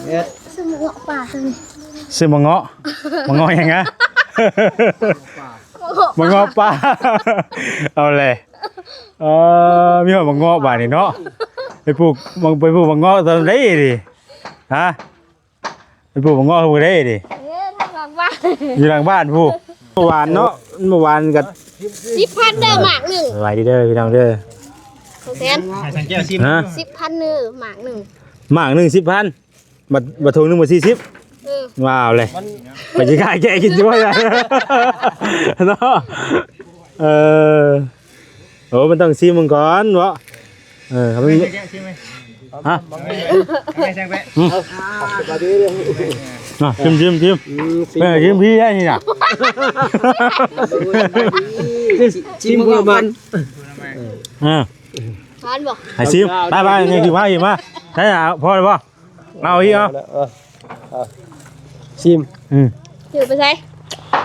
ເຮັດ ຊື້ໝາກເງາະປ່າ ຊື້ໝາກເງາະ ໝາກເງາະຫຍັງນະ? ໝາກເງາະປ່າ ເອົາແຫຼະ ເອີ ມີຮອດໝາກເງາະບາດນີ້ເນາະ ໄປປູກ ໄປປູກໝາກເງາະຕອນໃດນີ້? ຮະ? ໄປປູກໝາກເງາະຜູ້ໃດນີ້? ເອີ ທາງຫຼັງບ້ານ ຢູ່ຫຼັງບ້ານພຸ້ນ ເມື່ອວານເນາະ ເມື່ອວານກໍ ສິບພັນເດີໝາກໜຶ່ງ ສະບາຍດີເດີພີ່ນ້ອງເດີ ສອງແສນ ໃຫ້ສັງແກ້ວຊິມ ຮະ? ສິບພັນເດີໝາກໜຶ່ງ ໝາກໜຶ່ງສິບພັນ ບັດ ບັດຖົງໜຶ່ງບັດສີ່ສິບ ເອີ ວ້າວເລີຍ ມັນ ມັນຊິຂາຍແກະກິນຊິບໍ່ໄດ້ເນາະ ເອີ ໂອ້ ມັນຕ້ອງຊິມເບິ່ງກ່ອນເນາະ ເອີ ມັນ ຮະ? ອືມ ອ່ະ ຊິມ ຊິມ ຊິມ ອືມ ຊິມ ເອີ ຊິມພີ່ໄດ້ນີ້ນະ ຊິມເພື່ອມັນ ເອີ ຫວານບໍ່? ໃຫ້ຊິມ ໄປໆ ນີ້ຄືວ່າອີກມາ ໄດ້ ພໍແລ້ວບໍ່? ເອົາອີກ ເອົາ ເອີ ເອົາ ຊິມ ອືມ ຖືໄປໃສ?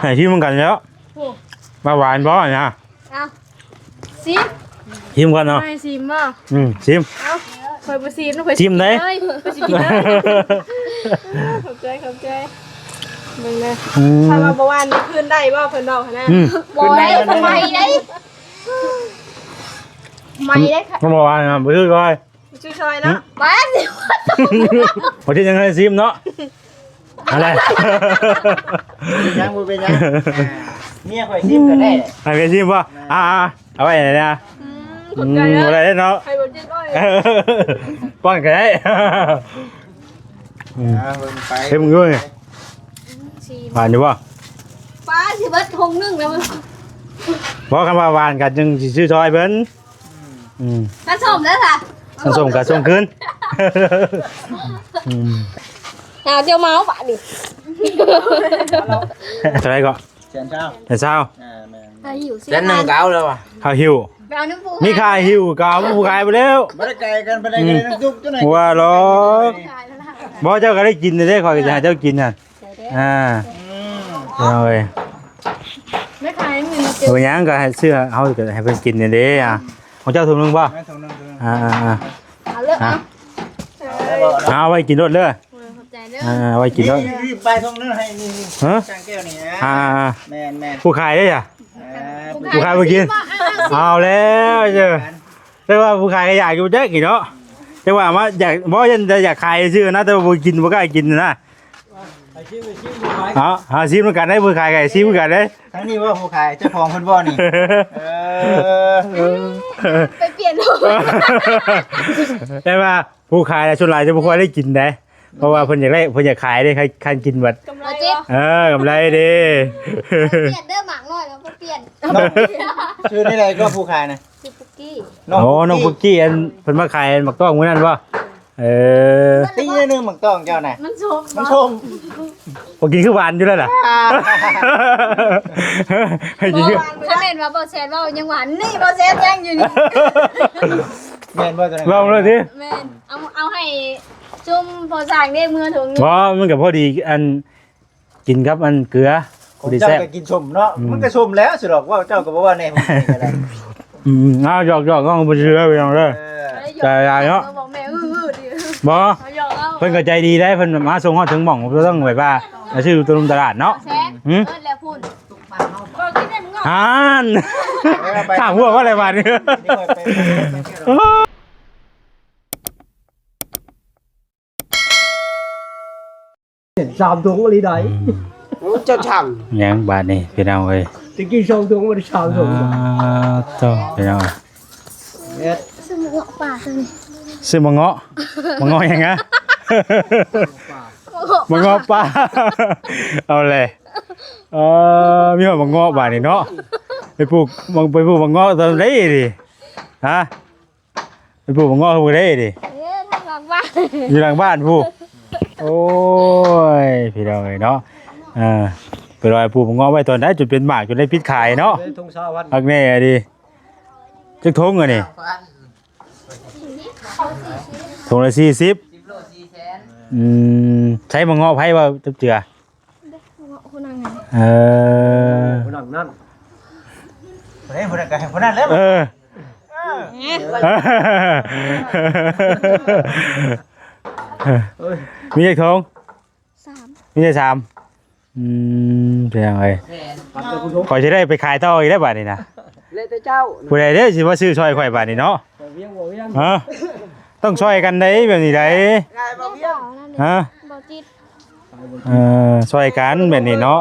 ໃຫ້ຊິມນຳກັນແລ້ວ ໂອ້ ວ່າຫວານບໍ່ນະ? ເອົາ ຊິມ ຊິມກ່ອນເນາະ ໃຫ້ຊິມບໍ່? ອືມ ຊິມ ເອົາ ຂ້ອຍບໍ່ຊິມນະ ຂ້ອຍຊິມໄດ້ ຂ້ອຍຊິກິນເລີຍ ຂອບໃຈ ຂອບໃຈ ເບິ່ງເດີ ອືມ ຖ້າວ່າບໍ່ຫວານນີ້ຄືນໄດ້ບໍ່ ເພິ່ນເວົ້າຫັ້ນນະ ອືມ ບໍ່ໄດ້ ຄືນໄດ້ ໄໝ້ໄດ້ ໄໝ້ໄດ້ ບໍ່ຫວານນະ ບໍ່ຄືຂ້ອຍ ຊື່ຊອຍເນາະ ຫຶ? ມາຊິ ບໍ່ຊິຍັງໃຫ້ຊິມເນາະ ອັນໃດ ຍັງບໍ່ເປັນຫຍັງ ອ່າ ເມຍຂ້ອຍຊິມກໍໄດ້ ໃຫ້ເມຍຊິມບໍ່? ອ່າ ເອົາໄວ້ໃຫ້ນະ ອືມ ຂອບໃຈເດີ ອືມ ບໍ່ໄດ້ເນາະ ໃຫ້ບໍ່ຈິດອ້ອຍ ປ້ອນກໍໄດ້ ອືມ ອ່າ ເບິ່ງໄປ ເຮັດມຶງດ້ວຍ ຊິມ ຫວານຢູ່ບໍ່? ປ້າ ຊິເບິດຖົງໜຶ່ງແລ້ວ ບໍ່ ຄັນວ່າຫວານກໍຈຶ່ງຊິຊື້ຊອຍເພິ່ນ ອືມ ຄັນສົ້ມເດີຊະ ຄັນສົ້ມກໍສົ່ງຄືນ ອືມ ຫາເຈົ້າເມົາບາດນີ້ ເທົ່າໃດກໍ? ແສນຊາວ ແສນຊາວ ອ່າ ແມ່ນ ຫາຫິ້ວ ແສນໜຶ່ງກໍເອົາແລ້ວວ່າ ຫາຫິ້ວ ໄປເອົານຳຜູ້ ມີຄ່າຫິ້ວກໍເອົາຜູ້ຂາຍໄປແລ້ວ ບໍ່ໄດ້ໄກກັນປານໃດ ອືມ ກໍໄດ້ນ້ຳຊຸບຕົວນັ້ນ ວ່າຫຼອກ ບໍ່ ເຈົ້າກໍໄດ້ກິນເດ້ ຂ້ອຍກໍຈະໃຫ້ເຈົ້າກິນຫັ້ນ ອ່າ ອືມ ເອົາເວີຍ ແມ່ຄ້າຍັງເງິນມາເຈີ ເອົາຫຍັງກໍໃຫ້ຊື້ ເຮົາກໍໃຫ້ເພິ່ນກິນນີ້ເດ້ ອ່າ ຂອງເຈົ້າຖົງໜຶ່ງບໍ່? ແມ່ນ ຖົງໜຶ່ງ ຖົງໜຶ່ງ ອ່າໆໆ ເອົາເລີຍ ອ່າ ເອົາ ເອົາໄວ້ກິນໂລດເດີ ເອີ ຂອບໃຈເດີ ອ່າ ເອົາໄວ້ກິນໂລດ ນີ້ ນີ້ ນີ້ ປາຍຖົງໜຶ່ງໃຫ້ນີ້ ນີ້ ຮະ? ຊ່າງແກ້ວນີ້ນະ ອ່າໆໆ ແມ່ນໆ ຜູ້ຂາຍເດ້ຫວາ? ອ່າ ຜູ້ຂາຍບໍ່ກິນ ເອົາແລ້ວເຈົ້າ ແຕ່ວ່າຜູ້ຂາຍກໍຢາກຢູ່ແຈກນີ້ເນາະ ແຕ່ວ່າມາຢາກ ບໍ່ ຢ້ານແຕ່ຢາກຂາຍຊື່ນະ ແຕ່ວ່າບໍ່ກິນ ບໍ່ກ້າກິນນະ ເອົາ ເອົາ ຊິມນຳກັນເດ້ ຜູ້ຂາຍກໍຊິມນຳກັນເດ້ ທາງນີ້ວ່າຜູ້ຂາຍ ເຈົ້າຂອງເພິ່ນບໍ່ນີ້? ເອີ ໄປປ່ຽນ ແຕ່ວ່າຜູ້ຂາຍນະ ສ່ວນຫຼາຍຈະບໍ່ຄ່ອຍໄດ້ກິນເດ້ ເພາະວ່າເພິ່ນຢາກໄດ້ ເພິ່ນຢາກຂາຍເດ້ ຄັນ ຄັນກິນບັດ ກຳໄລບໍ່? ເອີ ກຳໄລເດ້ ປ່ຽນເດີ ໝາກນ້ອຍແລ້ວບໍ່ປ່ຽນ ເນາະ ຊື່ແນວໃດກໍຜູ້ຂາຍນະ? ຊື່ປຸກກີ້ ນ້ອງ ໂອ້ ປຸກກີ້ ນ້ອງປຸກກີ້ ອັນເພິ່ນມາຂາຍໝາກຕ້ອງມື້ນັ້ນບໍ່? ເອີ ຕິງໜຶ່ງໝາກຕ້ອງເຈົ້ານະ ມັນສົ້ມ ມັນສົ້ມ ບໍ່ກິນຄືຫວານຢູ່ແລ້ວລະ ອ່າ ໃຫ້ກິນຄື ບໍ່ຫວານ ຄັນແມ່ນວ່າບໍ່ແຊນເວົ້າຍັງຫວານ ນີ້ບໍ່ແຊນຍັງຢູ່ນີ້ ແມ່ນບໍ່? ລອງເລີຍຕິ ແມ່ນ ເອົາ ເອົາໃຫ້ຊຸມພໍ່ສ້າງເດ້ ເມືອຖົງໜຶ່ງ ບໍ່ ມັນກໍພໍດີ ອັນ ກິນກັບອັນເກືອ ຂອງເຈົ້າກໍກິນສົ້ມເນາະ ອືມ ມັນກໍສົ້ມແລ້ວຊິດອກ ເວົ້າເຈົ້າກໍບໍ່ວ່າແນ່ ອືມ ເອົາ ຢອກໆ ນ້ອງບໍ່ເຊື່ອພີ່ນ້ອງເດີ ເອີ ໃຈຮ້າຍເນາະ ເອີ ບອກແມ່ ອື້ໆ ບໍ່ ເອົາ ຢອກເອົາ ເພິ່ນກໍໃຈດີໄດ໋ ເພິ່ນມາສົ່ງຮອດເຖິງໝ່ອງ ບໍ່ຕ້ອງແບບວ່າໄປຊື້ຢູ່ຕະລຸມຕະຫຼາດເນາະ ແຊນ ຫຶ? ເອີ ແລ້ວພຸ້ນ ບໍ່ກິນໄດ້ມຶງເນາະ ຫັ້ນ ເອີ ໄປ ຂ້າງຫົວວ່າໄດ້ບາດນີ້ ນີ້ໄປ ໄປ ໄປ ໄປ ສາມຖົງອີ່ຫຼີໃດ ອືມ ໂອ້ ເຈົ້າຊ່າງ ຫຍັງບາດນີ້ພີ່ນ້ອງເອີຍ ຕະກີ້ສອງຖົງ ບັດນີ້ສາມຖົງ ອ່າ ໂທ້ ພີ່ນ້ອງເອີຍ ເຮັດ ຊື້ໝາກເງາະປ່າ ຊື້ໝາກເງາະ ໝາກເງາະຫຍັງນະ? ໝາກເງາະປ່າ ເອົາແຫຼະ ເອີ ມີຮອດໝາກເງາະບາດນີ້ເນາະ ໄປປູກ ໄປປູກໝາກເງາະຕອນໃດນີ້ ຮະ? ໄປປູກໝາກເງາະຜູ້ໃດນີ້? ເອີ ທາງຫຼັງບ້ານ ຢູ່ຫຼັງບ້ານພຸ້ນ ໂອ້ຍ ພີ່ນ້ອງເອີຍເນາະ ເອີ ເພິ່ນວ່າປູກໝາກເງາະໄວ້ຕອນໃດ ຈົນເປັນໝາກ ຈົນໄດ້ປິດຂາຍເນາະ ເອີ ຖົງຊາວພັນ ຄັກແນ່ດີ ຈັກຖົງອັນນີ້? ຖົງລະສີ່ສິບ ສິບໂລສີ່ແສນ ອືມ ໃຊ້ໝາກເງາະໃຜວ່າຈັບເຈື່ອ? ເອີ ຜູ້ນັ້ນນັ້ນ ຜູ້ໃດ ຜູ້ນັ້ນກໍໃຫ້ຜູ້ນັ້ນແຫຼະ ເອີ ເອີ ເອີ ເອີ ມີຈັກຖົງ? ສາມ ມີແຕ່ສາມ. ອືມ ພີ່ນ້ອງເອີຍ ຂ້ອຍຊິໄດ້ໄປຂາຍຕໍ່ອີກແລ້ວບາດນີ້ນະ. ແລ້ວແຕ່ເຈົ້າ ຜູ້ໃດເດ້ຊິມາຊື້ຊ່ອຍຂ້ອຍບາດນີ້ເນາະ? ຮະ ຕ້ອງຊ່ອຍກັນໄດ໋ ແບບນີ້ໄດ໋. ຮະ ເອີ ຊ່ອຍກັນແບບນີ້ເນາະ.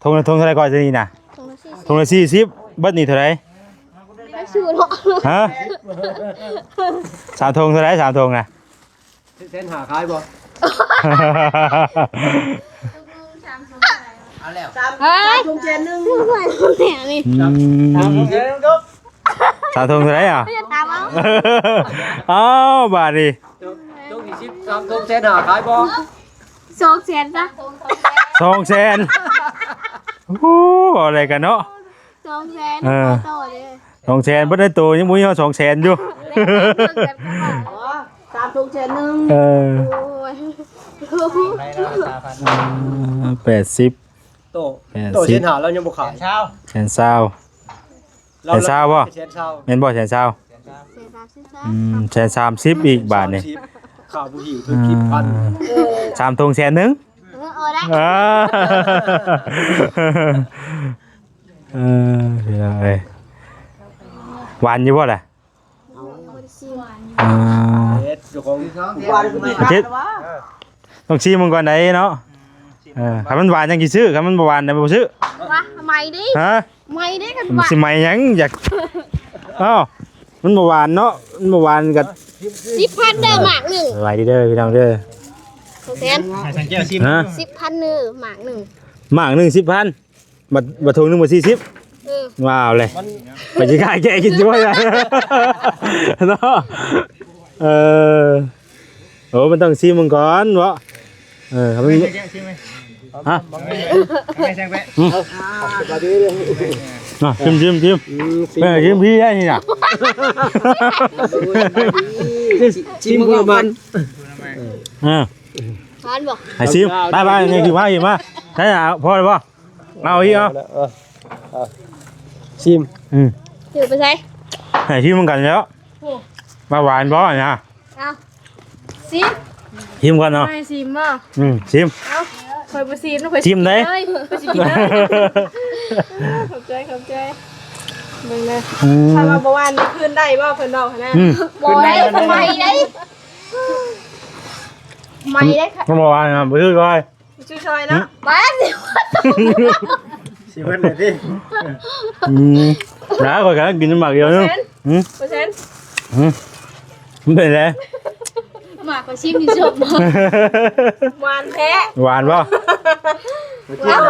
ຖົງ ຖົງເທົ່າໃດກ່ອນ ໂຕນີ້ນະ? ຖົງລະສີ່ສິບ ຖົງລະສີ່ສິບ ເບິດນີ້ເທົ່າໃດ? ໄປສູ່ເນາະ ຮະ ສາມຖົງເທົ່າໃດ? ສາມຖົງນະ ແສນຫ້າ ຂາຍບໍ່? ເອົາແລ້ວ ສາມ ເຮີ້ຍ ສາມຖົງແສນໜຶ່ງ ສາມຖົງແສນໜຶ່ງ ອືມ ສາມຖົງແສນໜຶ່ງ ສາມຖົງເທົ່າໃດອ່ະ? ເອົາ ເອົາບາດນີ້ ຖົງທີ່ສິບ ສາມຖົງແສນຫ້າ ຂາຍບໍ່? ສອງແສນຊະ ສອງແສນ ໂອ້ ເວົ້າໄດ້ກັນເນາະ ສອງແສນ ເອີ ຕໍ່ເດ້ ສອງແສນ ເບິດໃນໂຕຍັງບໍ່ມີຮອດສອງແສນຢູ່ ສາມຖົງແສນໜຶ່ງ ເອີ ໂອ້ຍ ແປດສິບ ໂຕ ແປດສິບ ໂຕແສນຫ້າ ລາວຍັງບໍ່ຂາຍ ແສນຊາວ ແສນຊາວບໍ່? ແສນຊາວ ແມ່ນບໍ່? ແສນຊາວ ແສນສາມສິບ ອືມ ແສນສາມສິບອີກບາດນີ້ ຄ່າຜູ້ຍິງເພິ່ນ ອ່າ ສິບພັນ ເອີ ສາມຖົງແສນໜຶ່ງ ເອີ ເອົາໄດ້ ເອີ ເອີ ພີ່ນ້ອງເອີຍ ຫວານຢູ່ບໍ່ລະ? ເອົາ ຍັງບໍ່ໄດ້ຊີມ ອ່າ ເຮັດເຈົ້າຂອງ ຫວານຄືກັນ ຕ້ອງຊີມມັນກ່ອນໄດ໋ເນາະ ເອີ ຄັນມັນຫວານຈັ່ງຊິຊື້ ຄັນມັນບໍ່ຫວານນະບໍ່ຊື້ ວ່າ ໃໝ່ເດ້ ຮະ ໃໝ່ເດ້ ຄັນ ມັນ ວ່າ ຊິໃໝ່ຫຍັງ ຢາກ ອ້າວ ມັນບໍ່ຫວານເນາະ ມັນບໍ່ຫວານກໍ ສິບພັນເດີ ໝາກໜຶ່ງ ສະບາຍດີເດີພີ່ນ້ອງເດີ ສອງແສນ ໃຫ້ສັງແກ້ວຊີມ ຮະ ສິບພັນເດີ ໝາກໜຶ່ງ ໝາກໜຶ່ງສິບພັນ ບັດ ບັດຖົງໜຶ່ງບັດສີ່ສິບ ເອີ ວ້າວເລີຍ ມັນ ໄປຊິຂາຍແກະກິນຢູ່ວ່າ ເນາະ ເອີ ໂອ້ ມັນຕ້ອງຊີມເບິ່ງກ່ອນເນາະ ເອີ ມັນ ຮະ ອືມ ມາ ຊີມ ຊີມ ຊີມ ອືມ ຊີມ ເອີ ຊີມພີ້ໄດ້ນີ້ນະ ຊີມເບິ່ງກ່ອນ ເອີ ຫວານບໍ່? ໃຫ້ຊີມ ໄປໆ ນີ້ຄືມາ ມາ ໃຊ້ ພໍແລ້ວບໍ່? ເອົາອີກ ເອົາ ເອີ ເອີ ຊີມ ອືມ ຖືໄປໃສ? ໃຫ້ຊີມນຳກັນແລ້ວ ໂອ້ ວ່າຫວານບໍ່ນະ? ເອົາ ຊີມ ຊີມກ່ອນເນາະ ໃຫ້ຊີມບໍ່? ອືມ ຊີມ ເອົາ ຂ້ອຍບໍ່ຊີມນະ ຂ້ອຍ ຊີມໄດ້ ຂ້ອຍຊິກິນເລີຍ ຂອບໃຈ ຂອບໃຈ ເບິ່ງເດີ ອືມ ຖ້າວ່າບໍ່ຫວານນີ້ຄືນໄດ້ບໍ່ ເພິ່ນເວົ້າຫັ້ນນະ ອືມ ບໍ່ໄດ້ ໃໝ່ໄດ້ ໃໝ່ໄດ້ ບໍ່ຫວານນະ ບໍ່ຖືກເລີຍ ຊື່ຊອຍເນາະ ຫຶ? ໄປ ຊິເບິດເລີຍຕິ ອືມ ນະ ຂ້ອຍກຳລັງກິນໝາກດຽວໜຶ່ງ ເປີເຊັນ ຫຶ? ເປີເຊັນ ຫຶ? ມັນເປັນໄດ? ໝາກກໍຊີມຢູ່ສົບ ຫວານແທ້ ຫວານບໍ່? ຫ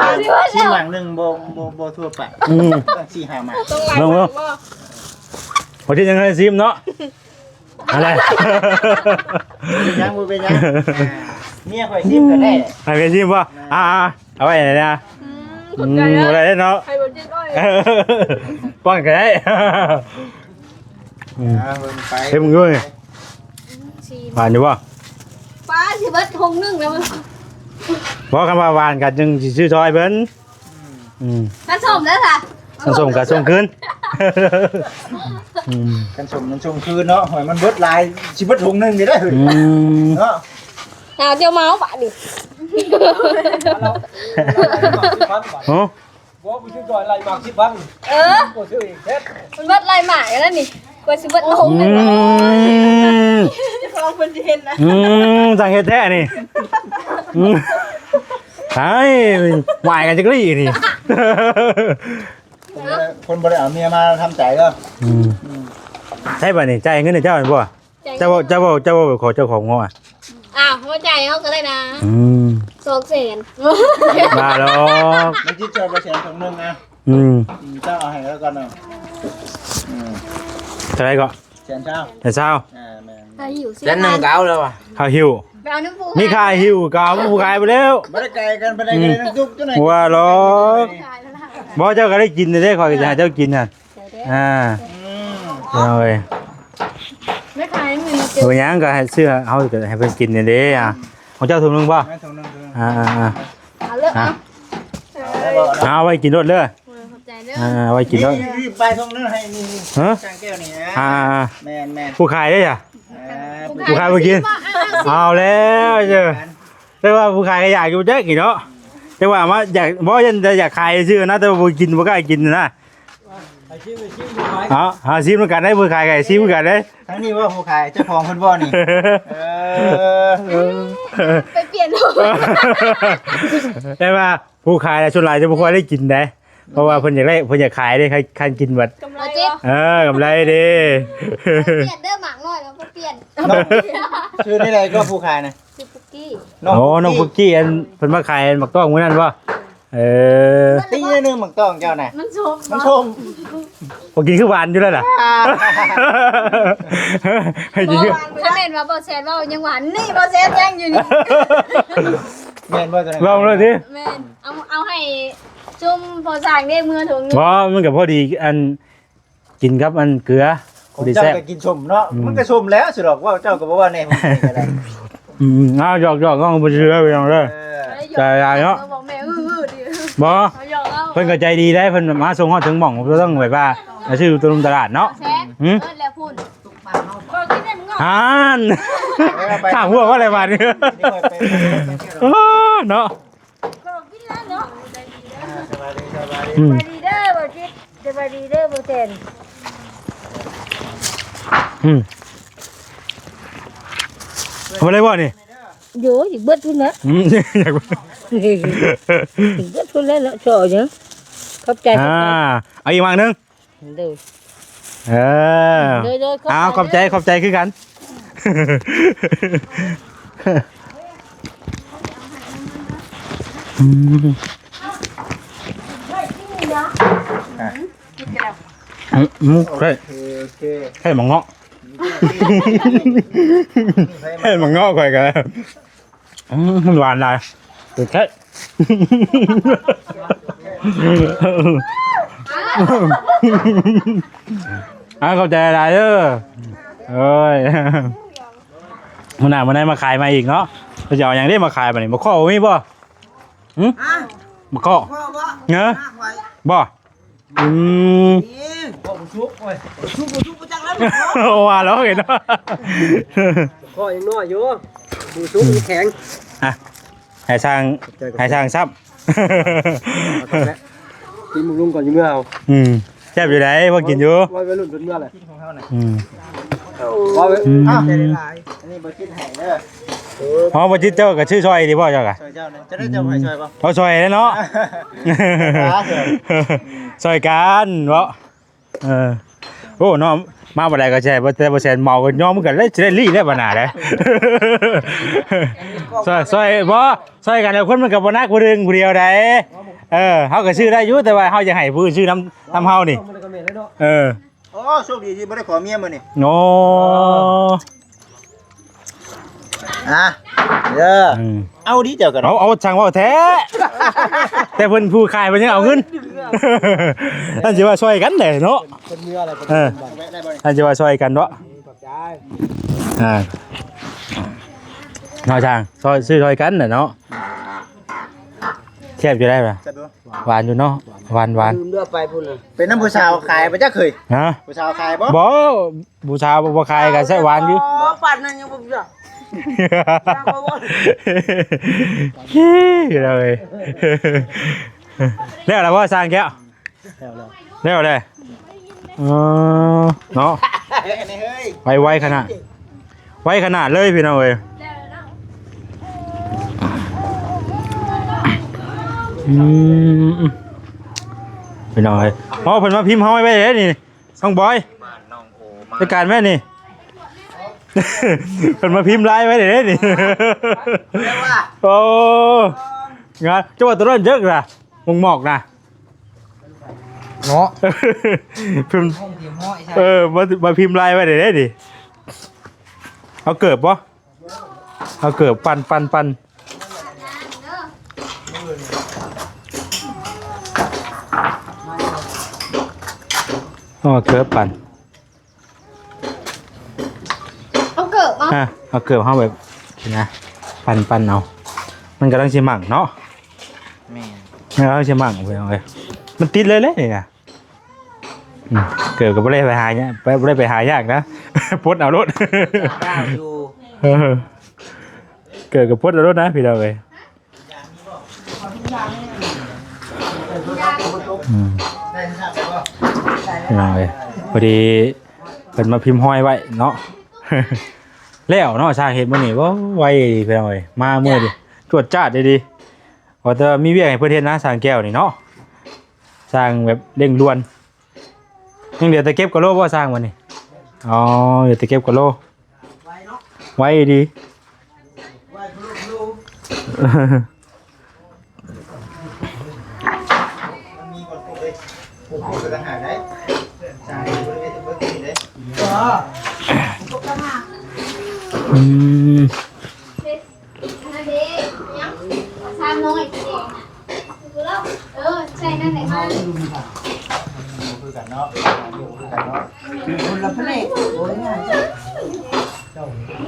ວານ ຊິໝາກໜຶ່ງບໍ່ ບໍ່ ບໍ່ທົ່ວປາກ ອືມ ຕ້ອງສີ່ຫ້າໝາກ ຕ້ອງຫຼາຍໝາກບໍ່? ບໍ່ຊິຍັງໃຫ້ຊີມເນາະ ອະໄລ ຍັງບໍ່ເປັນຫຍັງ ອ່າ ເມຍຂ້ອຍຊີມກໍໄດ້ ໃຫ້ເມຍຊີມບໍ່? ອ່າ ອ່າ ເອົາໄວ້ໃນນະ ອືມ ຂອບໃຈ ອືມ ເດີ ບໍ່ໄດ້ເນາະ ໃຫ້ບໍ່ຈິດອ້ອຍ ປ້ອນກໍໄດ້ ອືມ ອ່າ ເບິ່ງໄປ ເຮັດເບິ່ງຢູ່ນີ້ ຊີມ ຫວານຢູ່ບໍ່? ປ້າ ຊິເບິດຖົງໜຶ່ງແລ້ວ ບໍ່ ຄັນວ່າຫວານກໍຈຶ່ງຊິຊື້ຊ່ອຍເພິ່ນ ອືມ ຄັນສົ້ມເດີຊະ ຄັນສົ້ມກໍສົ່ງຄືນ ອືມ ຄັນສົ້ມມັນສົ່ງຄືນເນາະ ຫອຍມັນເບິດຫຼາຍ ຊິເບິດຖົງໜຶ່ງນີ້ເດ້ ອືມ ເນາະ ຫາເຈົ້າເມົາບາດນີ້ ຮະ ບໍ່ ບໍ່ຊື້ຈອຍໄລ່ໝາກສິບພັນ ເອີ ບໍ່ຊື້ອີກເຮັດ ມັນເບິດໄລ່ໝາກອັນນັ້ນນີ້ ກວ່າຊິເບິດຖົງໜຶ່ງ ອືມ ເຈົ້າຂອງເພິ່ນຊິເຫັນນະ ອືມ ຈັ່ງເຮັດແທ້ນີ້ ອືມ ໄອ້ ຫວາຍກັນຈັກລີ້ນີ້ ຄົນບໍ່ໄດ້ ຄົນບໍ່ໄດ້ເອົາເມຍມາທຳໃຈເດີ ອືມ ໃຊ່ບາດນີ້ ຈ່າຍເງິນໃຫ້ເຈົ້າແມ່ນບໍ່? ເຈົ້າເວົ້າ ເຈົ້າເວົ້າ ເຈົ້າເວົ້າໄປຂໍເຈົ້າຂອງງົວ ອ້າວ ບໍ່ຈ່າຍເຮົາກໍໄດ້ນະ ອືມ ສອງແສນ ບ້າດອກ ໄດ້ຈິດຊ່ອຍບໍ່ແສນສອງໜຶ່ງນະ ອືມ ອືມ ເຈົ້າເອົາໃຫ້ລາວກ່ອນເນາະ ອືມ ເທົ່າໃດກໍ? ແສນຊາວ ແສນຊາວ ອ່າ ແມ່ນ ໃຫ້ຢູ່ ແສນໜຶ່ງກໍເອົາແລ້ວວ່າ ເຮົາຫິ້ວ ໄປເອົານ້ຳປູ ມີຄ່າຫິ້ວກໍເອົາຜູ້ຂາຍໄປແລ້ວ ບໍ່ໄດ້ໄກກັນປານໃດ ອືມ ກໍໄດ້ນ້ຳຊຸບຈັ່ງໃດ ວ່າຫຼອກ ບໍ່ ເຈົ້າກໍໄດ້ກິນເດ້ ຂ້ອຍກໍຈະໃຫ້ເຈົ້າກິນຫັ້ນ ອ່າ ອືມ ເອົາເວີຍ ແມ່ຂາຍເງິນເຈັດ ເອົາຫຍັງກໍໃຫ້ຊື້ ເຮົາກໍໃຫ້ເພິ່ນກິນນີ້ເດ້ ອ່າ ຂອງເຈົ້າຖົງໜຶ່ງບໍ່? ແມ່ນ ຖົງໜຶ່ງ ຖົງໜຶ່ງ ອ່າໆໆ ເອົາເລີຍ ອ່າ ເອົາ ເອົາໄວ້ກິນໂລດເດີ ຂອບໃຈເດີ ອ່າ ໄວ້ກິນໂລດ ນີ້ ນີ້ ໄປສົ່ງນັ້ນໃຫ້ນີ້ ຮະ ຊ່າງແກ້ວນີ້ນະ ອ່າໆໆ ແມ່ນໆ ຜູ້ຂາຍເດ້ ອ່າ ຜູ້ຂາຍບໍ່ກິນ ເອົາແລ້ວເດີ. ແຕ່ວ່າຜູ້ຂາຍກໍຢາກຢູ່ຈັກນີ້ເນາະ ແຕ່ວ່າມາຢາກ ບໍ່ ຍັນແຕ່ຢາກຂາຍຊື່ນະ ແຕ່ວ່າບໍ່ກິນ ບໍ່ກ້າກິນນະ. ເອົາ ເອົາຊີມນຳກັນເດ້ ຜູ້ຂາຍກໍໃຫ້ຊີມຄືກັນເດ້. ທາງນີ້ວ່າຜູ້ຂາຍ ເຈົ້າຂອງເພິ່ນບໍ່ນີ້? ເອີ ໄປປ່ຽນ ແຕ່ວ່າຜູ້ຂາຍນະ ສ່ວນຫຼາຍຈະບໍ່ຄ່ອຍໄດ້ກິນເດ້ ເພາະວ່າເພິ່ນຢາກໄດ້ ເພິ່ນຢາກຂາຍເດ້ ຄັນ ຄັນກິນບັດ ກຳໄລ ເອີ ກຳໄລເດ້. ປ່ຽນເດີ ໝາກນ້ອຍເນາະ ບໍ່ປ່ຽນ. ຊື່ແນວໃດກໍຜູ້ຂາຍນະ? ຊື່ປຸກກີ້. ໂອ້ ນ້ອງປຸກກີ້ ອັນເພິ່ນມາຂາຍໝາກຕ້ອງມື້ນັ້ນບໍ່? ເອີ ຕີໜຶ່ງໝາກຕ້ອງເຈົ້ານະ ມັນສົ້ມ ມັນສົ້ມ ບໍ່ກິນຄືຫວານຢູ່ແລ້ວລະ. ໃຫ້ກິນຄື ຖ້າແມ່ນວ່າບໍ່ແຊນເວົ້າຍັງຫວານ ນີ້ບໍ່ແຊນຍັງຢູ່ນີ້. ແມ່ນບໍ່ຕົວນັ້ນ? ລອງເລີຍຕິ. ແມ່ນ ເອົາ ເອົາໃຫ້ຊຸມພໍ່ສ້າງເດ້ ເມືອຖົງໜຶ່ງ. ບໍ່ ມັນກໍພໍດີ ອັນ ກິນກັບອັນເກືອ ພໍດີແຊບ. ເຈົ້າກໍກິນສົ້ມເນາະ ອືມ ມັນກໍສົ້ມແລ້ວຊິດອກ ເວົ້າເຈົ້າກໍບໍ່ວ່າແນ່ ອືມ ເອົາ ຢອກໆ ນ້ອງບໍ່ເຊື່ອພີ່ນ້ອງເດີ. ເອີ ໃຈຫຼາຍເນາະ ບອກແມ່ ອືໆ ບໍ່ ເຮົາຢອກເອົາ. ເພິ່ນກໍໃຈດີໄດ໋ ເພິ່ນມາສົ່ງຮອດເຖິງໝ່ອງ ບໍ່ຕ້ອງແບບວ່າໄປຊື້ຕາມຕະຫຼາດເນາະ. ຫືມ ເອີ ແລ້ວພຸ້ນ ຫານ ຂ້າຫົວວ່າແລ້ວບາດນີ້. ໂອ້ ເນາະ ຂອງກິນແລ້ວເນາະ. ອ່າ ສະບາຍດີ ສະບາຍດີ ອືມ ສະບາຍດີເດີບໍ່ຈິດ ສະບາຍດີເດີບໍ່ແຕນ. ອືມ ເອົາໄປເລີຍບໍ່ນີ້? ໂຍ ຊິເບິດພຸ້ນນະ. ອືມ ຊິເບິດພຸ້ນແລ້ວເນາະ ຊໍຫຍັງ. ຂອບໃຈ ອ່າ ຂອບໃຈ ເອົາອີກໝາກໜຶ່ງ. ໂດຍ ເອີ ໂດຍໆ ຂອບໃຈ ເອົາ ຂອບໃຈ ເດີ ຂອບໃຈຄືກັນ. ອືມ ອືມ ໄຂ່ ໂອເຄ ໄຂ່ໝາກເງາະ ໄຂ່ໝາກເງາະຂ້ອຍກໍ ອືມ ມັນຫວານຫຼາຍ ເປັນໄຂ້. ອ່າ ຂອບໃຈຫຼາຍເດີ. ໂອ້ຍ ມື້ໜ້າມື້ໃນມາຂາຍໃໝ່ອີກເນາະ. ເພິ່ນຈະເອົາຫຍັງເດ້ມາຂາຍບັດນີ້? ໝາກເຄາະບໍ່ມີບໍ່? ຫຶ? ຮະ? ໝາກເຄາະ ໝາກເຄາະບໍ່? ເນາະ ຫາຂ້ອຍ ບໍ່? ອືມ ນີ້ ບໍ່ສຸກ ໂອ້ຍ ບໍ່ສຸກ ບໍ່ສຸກ ບໍ່ຈັກແລ້ວ ໂອ້ ວ່າແລ້ວເຫັນ ເຄາະຍັງນ້ອຍຢູ່ ບໍ່ສຸກ ອືມ ແຂງ ອ່ະ ໃຫ້ຊ່າງ ໃຫ້ຊ່າງຊ້ຳ ກິນໝາກລຸງກ່ອນ ຢູ່ເມືອເຮົາ ອືມ ແຊບຢູ່ໃດ໋ ພໍກິນຢູ່ ວ່າໄວລຸ້ນເພິ່ນເມືອແຫຼະ ອືມ ວ່າໄວ ອືມ ອ້າວ ອັນນີ້ບໍ່ຈິດໃຫ້ເດີ ອໍ ບໍ່ຈິດເຈົ້າກໍຊື້ຊ່ອຍດີບໍ່ເຈົ້າກະ ຊ່ອຍເຈົ້ານະ ຈະໄດ້ເຈົ້າໃຫ້ຊ່ອຍບໍ່? ເອົາຊ່ອຍແລ້ວເນາະ ຊ່ອຍກັນເນາະ ເອີ ໂອ້ ເນາະ ມາບໍ່ໄດ້ກໍແຊ ແຕ່ບໍ່ແຊນເມົາກໍຍອມກັນແລ້ວ ຊິໄດ້ລີ້ແລ້ວບັດໜ້າເດ້ ຊ່ອຍ ຊ່ອຍ ບໍ່ ຊ່ອຍກັນແລ້ວຄົນມັນກໍບໍ່ໜັກຜູ້ໜຶ່ງຜູ້ດຽວໃດ ເອີ ເຮົາກໍຊື້ໄດ້ຢູ່ ແຕ່ວ່າເຮົາຢາກໃຫ້ຜູ້ອື່ນຊື້ນຳ ນຳເຮົານີ້ ເອີ ໂອ້ ໂຊກດີທີ່ບໍ່ໄດ້ຂໍເມຍມື້ນີ້ ໂອ້ ອ່ະ ເດີ ອືມ ເອົາດີເຈົ້າກັນ ເອົາ ເອົາ ຊ່າງເວົ້າແທ້ ແຕ່ເພິ່ນຜູ້ຂາຍເພິ່ນຍັງເອົາເງິນ ນັ້ນຊິວ່າຊ່ອຍກັນແຫຼະເນາະ ເພິ່ນເມືອແລ້ວ ເອີ ນັ້ນຊິວ່າຊ່ອຍກັນເນາະ ຂອບໃຈ ອ່າ ເນາະ ຊ່າງ ຊ່ອຍ ຊື້ຊ່ອຍກັນແຫຼະເນາະ ແຊບຢູ່ໄດ໋ ແຊບຢູ່ ຫວານຢູ່ເນາະ ຫວານໆ ລືມເລືອກໄປພຸ້ນນະ ເປັນນຳຜູ້ສາວຂາຍບໍ່ຈັກເຄີຍ ຮະ ຜູ້ສາວຂາຍບໍ່? ບໍ່ ຜູ້ສາວບໍ່ຂາຍກໍແຊບຫວານຢູ່ ບໍ່ ປານນັ້ນຍັງບໍ່ເລືອກ ເອີ ແລ້ວລະບໍ່ ຊ່າງແກ້ວ? ແລ້ວແລ້ວ ແລ້ວແລ້ວ ເອີ ເນາະ ໄວໆຂະໜາດ ໄວຂະໜາດເລີຍພີ່ນ້ອງເອີຍ ອືມ ພີ່ນ້ອງເອີຍ ເພາະເພິ່ນມາພິມເຮົາໄວ້ເດ້ນີ້ ນ້ອງບອຍ ຈັດການແມ່ນີ້ ເພິ່ນມາພິມລາຍໄວ້ເດ້ນີ້ ໂອ້ ງານ ເຈົ້າວ່າຕົວນັ້ນເຈີກລະ ໝອກໆນະ ເນາະ ພິມ ເອີ ມາ ມາພິມລາຍໄວ້ໄດ້ເດ້ນີ້ ເອົາເກີບບໍ່? ເອົາເກີບປັ່ນ ປັ່ນ ປັ່ນ ເອົາເກີບປັ່ນ. ເອົາເກີບມາ ຮະ ເອົາເກີບເຮົາແບບນີ້ນະ ປັ່ນໆເອົາ ມັນກຳລັງຊິໝັ້ງເນາະ ແມ່ນ ມັນກຳລັງຊິໝັ້ງ ເອົາເລີຍ ມັນຕິດເລີຍແຫຼະນີ້ນະ ອືມ ເກີບກໍບໍ່ໄດ້ໄປຫາຍາກ ບໍ່ໄດ້ໄປຫາຍາກນະ ປົດເອົາໂລດ ໄດ້ຢູ່ ເອີ ເກີດກັບພົດເອົາໂລດນະ ພີ່ນ້ອງເອີຍ. ອືມ ພີ່ນ້ອງເອີຍ ພໍດີເພິ່ນມາພິມຮອຍໄວ້ເນາະ ແລ້ວເນາະ ຊ່າງເຮັດມື້ນີ້ ໂອ້ ໄວດີພີ່ນ້ອງເອີຍ ມາມື້ດຽວ ຈວດຈາດດີໆ ວ່າແຕ່ມີວຽກໃຫ້ເພິ່ນເຮັດນະ ຊ່າງແກ້ວນີ້ເນາະ ຊ່າງແບບເລັ່ງດ່ວນ. ຍັງເຫຼືອແຕ່ເກັບກະໂຫຼບໍ່ ຊ່າງບັດນີ້? ອໍ ເຫຼືອແຕ່ເກັບກະໂຫຼ ໄວດີ. ອືມ ອັນນັ້ນເດ້ ຫຍັງ ຊາມນ້ອຍສີແດງນະ ເອີ ໃສ່ນັ້ນແຫຼະ ມາ ບໍ່ຄືກັນເນາະ ບໍ່ຄືກັນເນາະ ຄົນລະພະແນກ ໂອ້ຍ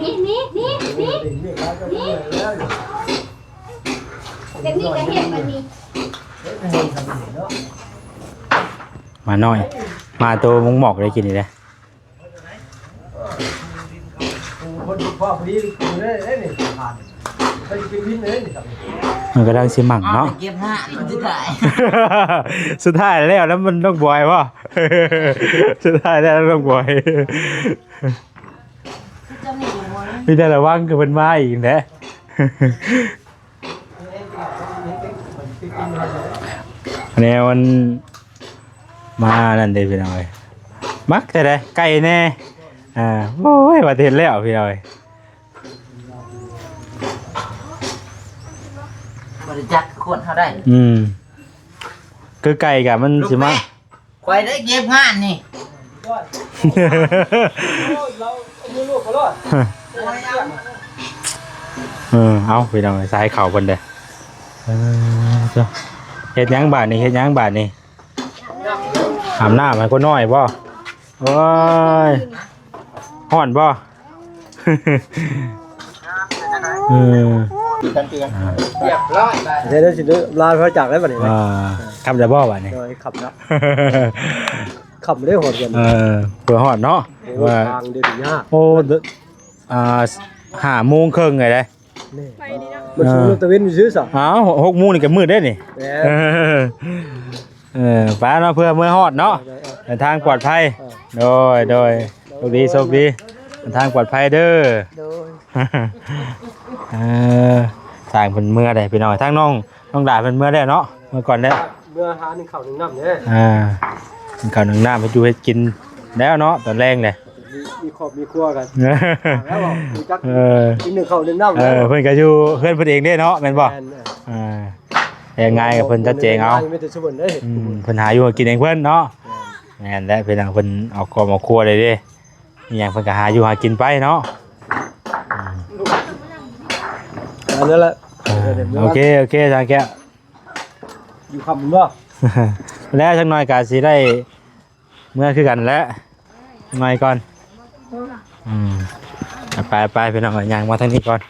ນີ້ ນີ້ ນີ້ ນີ້ ນີ້ ແບບນີ້ກະເຮັດ ແບບນີ້ ມາໜ້ອຍ ມາໂຕມົງໝອກໄດ້ກິນນີ້ເດ້. ມັນກຳລັງຊິໝັ້ງເນາະ ເກັບຫາ ສຸດທ້າຍ ສຸດທ້າຍແລ້ວນຳນ້ອງບອຍບໍ? ສຸດທ້າຍແລ້ວນຳນ້ອງບອຍ ມີແຕ່ລະວັງຄືເພິ່ນມາອີກແຫຼະ. ແນວມັນມານັ້ນເດ້ພີ່ນ້ອງເອີຍ ມັກແທ້ໃດ ໄກ່ແດ່ ອ່າ ໂອ້ຍ ວ່າແຕ່ເຮັດແລ້ວພີ່ນ້ອງເອີຍ ບໍ່ໄດ້ຈັກຄົນເຮົາໄດ້ ອືມ ຄືໄກ່ກະມັນຊິມາ ຂ້ອຍໄດ້ເກັບງານນີ້ ເອີ ເອົາ ພີ່ນ້ອງ ສາຍເຂົ້າເພິ່ນເດ້ ເອີ ເຮັດຫຍັງບາດນີ້ ເຮັດຫຍັງບາດນີ້ ອາບນ້ຳໃຫ້ຄົນນ້ອຍບໍ? ໂອ້ຍ ຮ້ອນບໍ? ເອີ ອ່າ ຮຽບຮ້ອຍບາດ ເດີ ຊິລາພະຈັກແລ້ວບາດນີ້ ອ່າ ຄ່ຳແລ້ວບໍບາດນີ້? ໂດຍ ຄ່ຳແລ້ວ ຄ່ຳເດ້ຮອດກັນ ເອີ ເພື່ອຮອດເນາະ ໂອ້ ວ່າ ທາງເດີນຍາກ ໂອ້ ອ່າ ຫ້າໂມງເຄິ່ງເລີຍເດ້ ນີ້ ໄປດີເນາະ ມັນ ເອີ ຊຸມຕາເວັນຊື່ຊະ ອ້າວ ຫົກໂມງນີ້ກະມືດເດ້ນີ້ ແມ່ນ ເອີ ເອີ ໄປເນາະ ເພື່ອເມືອຮອດເນາະ ເດີ ເດີ ເດີນທາງປອດໄພ ເອີ ໂດຍ ໂດຍ ໂຊກດີ ໂຊກດີ ເດີນທາງປອດໄພເດີ ໂດຍ ເອີ ຊ່າງເພິ່ນເມືອໄດ໋ພີ່ນ້ອງ ທາງນ້ອງ ນ້ອງດາເພິ່ນເມືອແລ້ວເນາະ ເມືອກ່ອນແລ້ວ ເມືອຫາໜຶ້ງເຂົ້າໜຶ້ງນ້ຳເດ້ ອ່າ ໜຶ້ງເຂົ້າໜຶ້ງນ້ຳ ເຮັດຢູ່ເຮັດກິນແລ້ວເນາະ ຕອນແລງເດ້ ມີ ມີຄອບມີຄົວກັນ ແລ້ວບໍ່ຮູ້ຈັກ ເອີ ກິນໜຶ້ງເຂົ້າໜຶ້ງນ້ຳ ເອີ ແລ້ວ ເພິ່ນກະຢູ່ເຮືອນເພິ່ນເອງເດ້ເນາະ ແມ່ນບໍ່? ແມ່ນ ເອີ ເອີ ແຕ່ງາຍກະເພິ່ນຈະແຈງເອົາ ມີແຕ່ຊຸມເພິ່ນເດ້ ອືມ ເພິ່ນຫາຢູ່ຫາກິນເອງເພິ່ນເນາະ ແມ່ນ ແມ່ນແຫຼະ ເພິ່ນ ເພິ່ນເອົາຄອບເອົາຄົວໄດ້ເດ້ ອີຫຍັງເພິ່ນກະຫາຢູ່ຫາກິນໄປເນາະ ອືມ ອັນນັ້ນແຫຼະ ເອີ ໂອເຄ ໂອເຄ ຊາງແກ້ວ ຢູ່ຄ່ຳບໍ່? ແລ້ວຈັກໜ່ອຍກະຊິໄດ້ ເມືອຄືກັນແຫຼະ ໜ້ອຍກ່ອນ ອືມ ໄປ ໄປ ພີ່ນ້ອງເອີຍ ຍ່າງມາທາງນີ້ກ່ອນ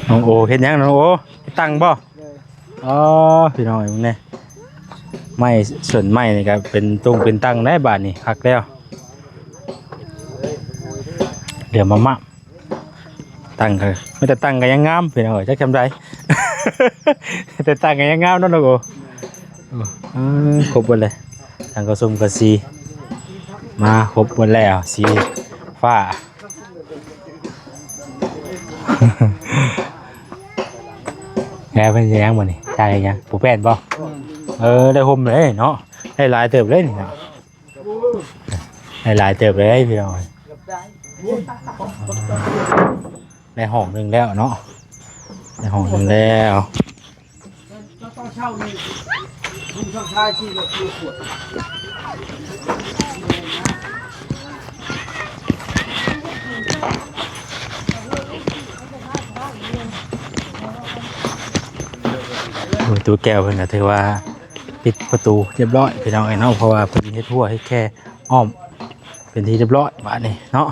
ນ້ອງໂອ ເຮັດຫຍັງນ້ອງໂອ? ເຮັດຕັ່ງບໍ່? ໂດຍ ອໍ ພີ່ນ້ອງເອີຍ ເບິ່ງແດ່ ໄມ້ ຕົ້ນໄມ້ນີ້ກະເປັນຕົງເປັນຕັ່ງແດ່ບາດນີ້ ຄັກແລ້ວ ເຫຼືອມາມະ ຕັ່ງກະ ມີແຕ່ຕັ່ງກະຍັງງາມພີ່ນ້ອງເອີຍ ຈັກຊ່ຳໃດ ແຕ່ຕັ່ງກະຍັງງາມເນາະນ້ອງໂອ ເອີ ຄົບເບິດເລີຍ ທັງກະຊຸມກະສີ ມາຄົບເບິດແລ້ວ ສີຟ້າ ແລ້ວເພິ່ນຊິຫຍັງບັດນີ້ ໃສ່ຫຍັງ ປູແປ້ນບໍ່? ເອີ ໄດ້ຮົ່ມເລີຍເນາະ ໄດ້ຫຼາຍເຕີບເລີຍນີ້ເນາະ ໄດ້ຫຼາຍເຕີບເລີຍພີ່ນ້ອງ ໄດ້ຫ້ອງໜຶ່ງແລ້ວເນາະ ໄດ້ຫ້ອງໜຶ່ງແລ້ວ. ໂອ້ຍ ຕູ້ແກ້ວເພິ່ນກະຖືວ່າປິດປະຕູຮຽບຮ້ອຍພີ່ນ້ອງເອີຍເນາະ ເພາະວ່າເພິ່ນເຮັດຮົ້ວເຮັດແຄ ອ້ອມເປັນທີ່ຮຽບຮ້ອຍບາດນີ້ເນາະ.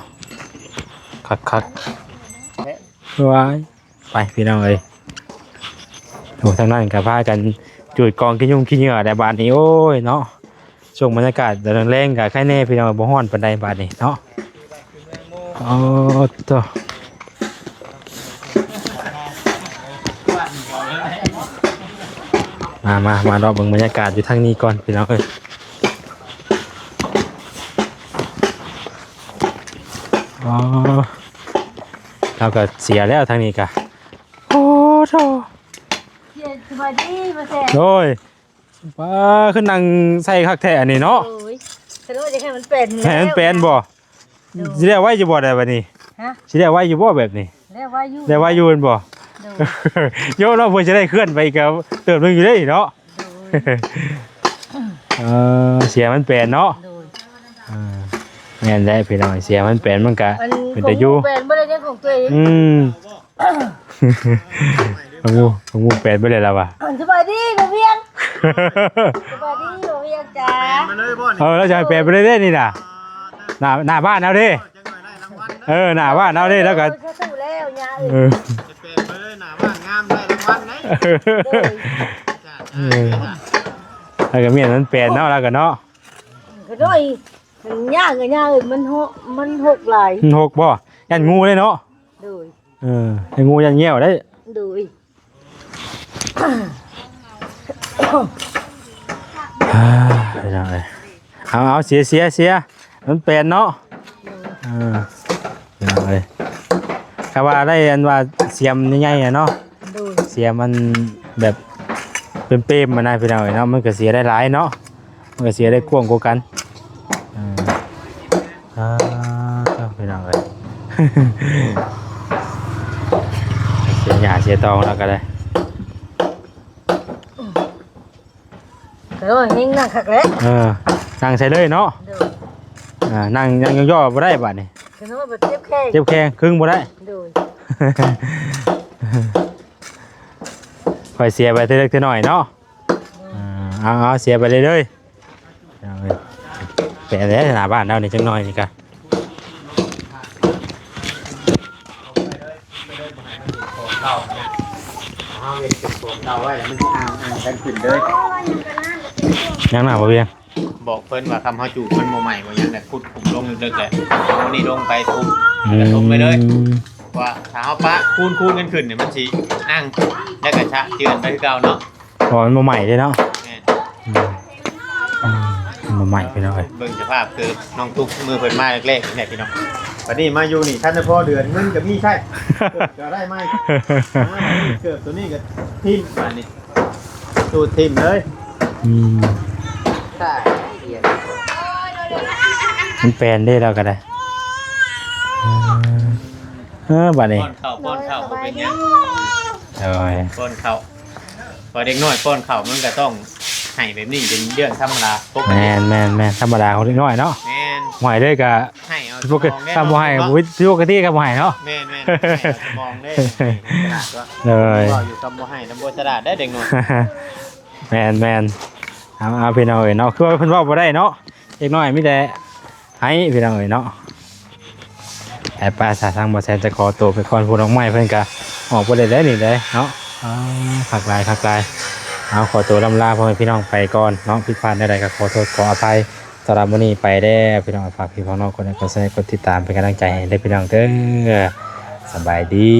ຄັກໆ ວ້າຍ ໄປພີ່ນ້ອງເອີຍ. ໂອ້ ທາງນັ້ນກໍພາກັນຈູດກອງຂີ້ຍຸງຂີ້ເຫຍື້ອແລ້ວບາດນີ້. ໂອ້ຍເນາະ ຊ່ວງບັນຍາກາດຕອນແລງໆກໍໄຄແດ່ພີ່ນ້ອງ ບໍ່ຮ້ອນປານໃດບາດນີ້ເນາະ. ໂອ້ໂຕ ມາ ມາ ມາເລາະເບິ່ງບັນຍາກາດຢູ່ທາງນີ້ກ່ອນພີ່ນ້ອງເອີຍ. ອໍ ລາວກໍເສຍແລ້ວທາງນີ້ກະ. ໂອ້ໂທ ເສຍ ສະບາຍດີ ບໍ່ແຊບ ໂດຍ. ປ້າ ຄືນັ່ງໃສ່ຄັກແທ້ອັນນີ້ເນາະ. ໂອ້ຍ ສະໂລດຢາກໃຫ້ມັນແປນ ໃຫ້ມັນແປນບໍ່? ໂດຍ ຊິໄດ້ໄວຢູ່ບໍ່ໄດ໋ບັດນີ້? ຮະ ຊິໄດ້ໄວຢູ່ບໍ່ແບບນີ້? ໄດ້ໄວຢູ່ ໄດ້ໄວຢູ່ແມ່ນບໍ່? ໂດຍ ໂຍເນາະ ເພື່ອຈະໄດ້ເຄື່ອນໄປອີກກໍເຕີບໜຶ່ງຢູ່ເດ້ເນາະ. ໂດຍ ເອີ ເສຍມັນແປນເນາະ. ໂດຍ ເອີ ແມ່ນແຫຼະພີ່ນ້ອງ ເສຍມັນແປນມັນກະເປັນຕາຢູ່ ແປນບໍ່ໄດ້ຂອງຕົວເອງ. ອືມ ຂອງໝູ່ ຂອງໝູ່ແປນໄປເລີຍລາວວ່າ. ສະບາຍດີບໍ່ວຽງ ສະບາຍດີບໍ່ວຽງຈ້າ. ເອີ ລາວຈະໃຫ້ແປນໄປເລີຍເດ້ນີ້ນະ ໜ້າ ໜ້າບ້ານເຮົາເດ້. ເອີ ໜ້າບ້ານເຮົາເດ້ ລາວກໍ ເອີ ຈະແປນໄປເລີຍ ໜ້າບ້ານງາມໄດ້ລາງວັນເດ້. ໂດຍ ເອີ ລາວກໍມີອັນນັ້ນແປນເນາະ ລາວກໍເນາະ. ກໍນ້ອຍ ມັນຍາກກໍຍາກ ມັນຫົກ ມັນຫົກຫຼາຍ ມັນຫົກບໍ່? ຢ້ານງູເດ້ເນາະ. ໂດຍ ເອີ ຢ້ານງູຢ້ານແງວເດ້. ໂດຍ ອ່າ ພີ່ນ້ອງເອີຍ ເອົາ ເອົາ ເສຍ ເສຍ ເສຍ ມັນແປນເນາະ. ໂດຍ ເອີ ພີ່ນ້ອງເອີຍ ຖ້າວ່າໄດ້ອັນວ່າສຽມໃຫຍ່ໆ ອະເນາະ. ໂດຍ ສຽມມັນແບບເປັມໆ ມານະ ພີ່ນ້ອງເອີຍເນາະ ມັນກໍເສຍໄດ້ຫຼາຍເນາະ. ມັນກໍເສຍໄດ້ກວ້າງກວ່າກັນ. ເອີ ອ່າ ເຈົ້າ ພີ່ນ້ອງເອີຍ ເສຍຫຍ້າເສຍຕອງແລ້ວກໍໄດ້ ກໍເຮັງນັ່ງຄັກແຫຼະ. ເອີ ນັ່ງໃສ່ເລີຍເນາະ. ໂດຍ ອ່າ ນັ່ງ ນັ່ງຍໍ່ໆ ບໍ່ໄດ້ບາດນີ້ ຂະນ້ອຍບໍ່ເຈັບແຂ້ງ ເຈັບແຂ້ງ ຄຶງບໍ່ໄດ້. ໂດຍ ຄ່ອຍເສຍໄປເທື່ອເລັກເທື່ອນ້ອຍເນາະ. ອ່າ ເອົາ ເອົາ ເສຍໄປເລື້ອຍໆ ເອົາເວີຍ ແປະແຫຼະ ໜ້າບ້ານເຮົານີ້ຈັກໜ້ອຍນີ້ກະ ເຮົາເຮັດເປັນຂອງເກົ່າໄວ້ແລ້ວມັນຊິອ່າງ ອ່າງກັນຂຶ້ນເລີຍ. ຍັງໜ້າບໍ່ວຽງ? ບອກເພິ່ນວ່າ ຄຳເຮົາຈູດມັນບໍ່ໄໝ້ບໍ່ຫຍັງ ແລ້ວຂຸດຂຸມລົງເລິກໆ ແລ້ວເອົານີ້ລົງໄປທຸບ ອືມ ແລ້ວຖົມໄປເລີຍ ວ່າຖ້າເຮົາປະຄູນໆກັນຂຶ້ນນີ້ ມັນຊິອ່າງ ແລ້ວກໍຊະເຈື່ອນໄປຄືເກົ່າເນາະ. ເພາະວ່າມັນບໍ່ໄໝ້ເດ້ເນາະ. ແມ່ນ ອືມ ອືມ ມັນບໍ່ໄໝ້ພີ່ນ້ອງເອີຍ. ເບິ່ງສະພາບຄືນ້ອງຕຸກມື້ເພິ່ນມາແລກໆນີ້ພີ່ນ້ອງ ບັດນີ້ມາຢູ່ນີ້ທັນໄດ້ພໍເດືອນ ເງິນກໍມີໃຊ້ ເກີບກໍໄດ້ໃໝ່ ອ່າ ເກີບຕົວນີ້ກໍຖິ້ມ ບາດນີ້ສູດຖິ້ມເລີຍ. ອືມ ມັນແປນເດ້ລາວກໍໄດ້. ເອີ ເອີ ບາດນີ້ ປ້ອນເຂົ້າ ປ້ອນເຂົ້າ ບໍ່ເປັນຫຍັງ. ໂດຍ ປ້ອນເຂົ້າ ວ່າເດັກນ້ອຍປ້ອນເຂົ້າມັນກໍຕ້ອງໃຫ້ແບບນີ້ ເປັນເລື່ອງທຳມະດາປົກກະຕິ. ແມ່ນໆໆ ທຳມະດາຂອງເດັກນ້ອຍເນາະ. ແມ່ນ ບໍ່ໃຫ້ເລີຍກໍໃຫ້ເອົາສະໝອງເດ້ ຖ້າບໍ່ໃຫ້ ເນາະ ຜິດປົກກະຕິກໍບໍ່ໃຫ້ເນາະ. ແມ່ນໆ ໃຫ້ເອົາສະໝອງເດ້ ໃຫ້ສະຫຼາດຕົວະ. ໂດຍ ເວົ້າຢູ່ຄຳບໍ່ໃຫ້ນຳບໍ່ສະຫຼາດເດ້ເດັກນ້ອຍ. ແມ່ນໆ ເອົາ ເອົາ ພີ່ນ້ອງເອີຍເນາະ ຄືວ່າເພິ່ນເວົ້າບໍ່ໄດ້ເນາະ ເດັກນ້ອຍມີແຕ່ ໃຫ້ພີ່ນ້ອງເອີຍເນາະ. ໄປໆ ສາທາງບໍ່ແຊນຈະຂໍໂຕໄປກ່ອນ ຜູ້ນ້ອງໃໝ່ເພິ່ນກະອອກບໍ່ໄດ້ແລ້ວນີ້ເດ້ເນາະ. ອ່າ ຄັກຫຼາຍ ຄັກຫຼາຍ. ເອົາ ຂໍໂຕລ່ຳລາພໍ່ແມ່ພີ່ນ້ອງໄປກ່ອນເນາະ. ຜິດພາດແນວໃດກໍຂໍໂທດຂໍອະໄພ. ສຳລັບມື້ນີ້ໄປແລ້ວພີ່ນ້ອງ. ຝາກພີ່ຝາກນ້ອງກົດໄລກົດແຊ ກົດຕິດຕາມເປັນກຳລັງໃຈໃຫ້ເດີ້ພີ່ນ້ອງເດີ້. ສະບາຍດີ.